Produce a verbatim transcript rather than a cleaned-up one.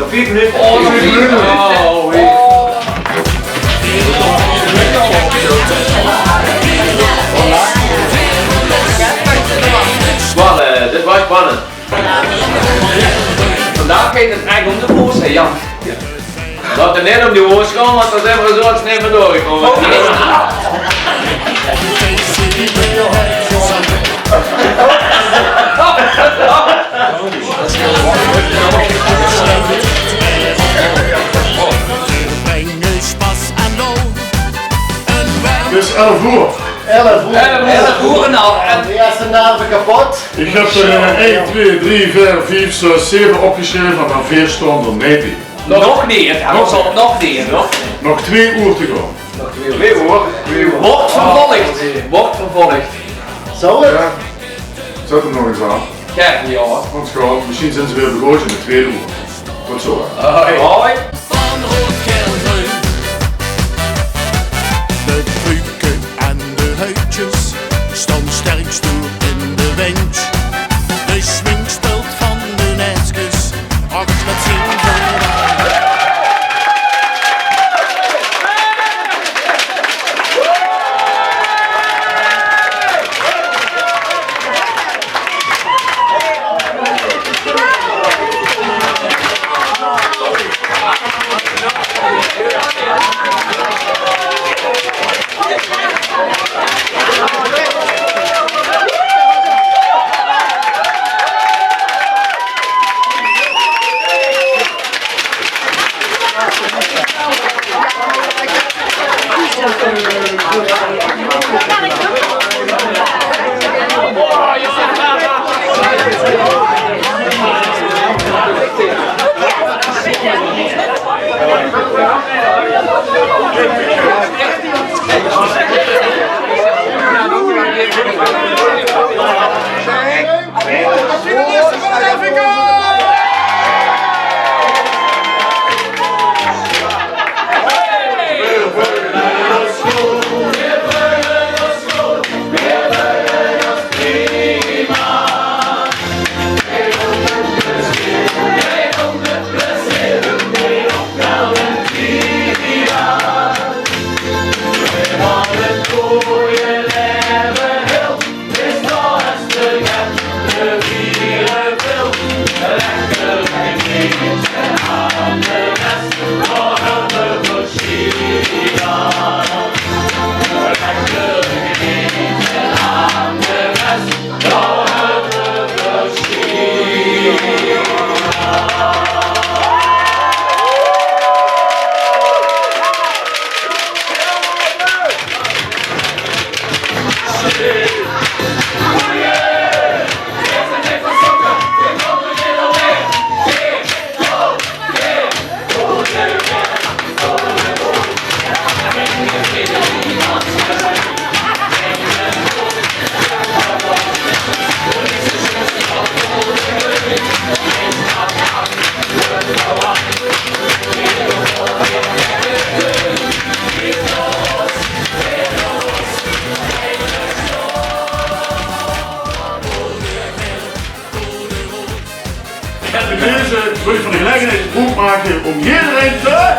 Vief minute. Oh, vief minute. Oh, oui. Waal, eh, dit waas spannend. Vandaag geit 't ech óm de woors, hè, Jan? Laot 't neet óm de woors gaon, want dan zeen v'r zoe neet mie doorgekómme. Dus elf oor. Elf oor. Elf oor en al. En de ierste nerve kepot. Ich höb d'r, eh, ein, twee, drie, veer, vief, zès, zeve opgesjreve, mer veer staon d'r neet bie. Nog neet, hè? Nog neet. Nog twee oor te gaon. Nog twee oor. Twee oor. Twee oor. Wuuert vervolg. Wuuert vervolg. Zów 't? Jao. Zèt 'm nog ins aan. Jao, jao. Ós gaon, mesjien zeen ze weer begós in de twiede oor. Tot zoe, hè. Hoi. Hoi. Van rood, gael, greun. De pruke en de huidjes staon sterk stoer in de windj. De sjmink speelt van de neskes, ach, mit zin. En bie deze wil ich van de gelegenheid gebroek make óm ederein te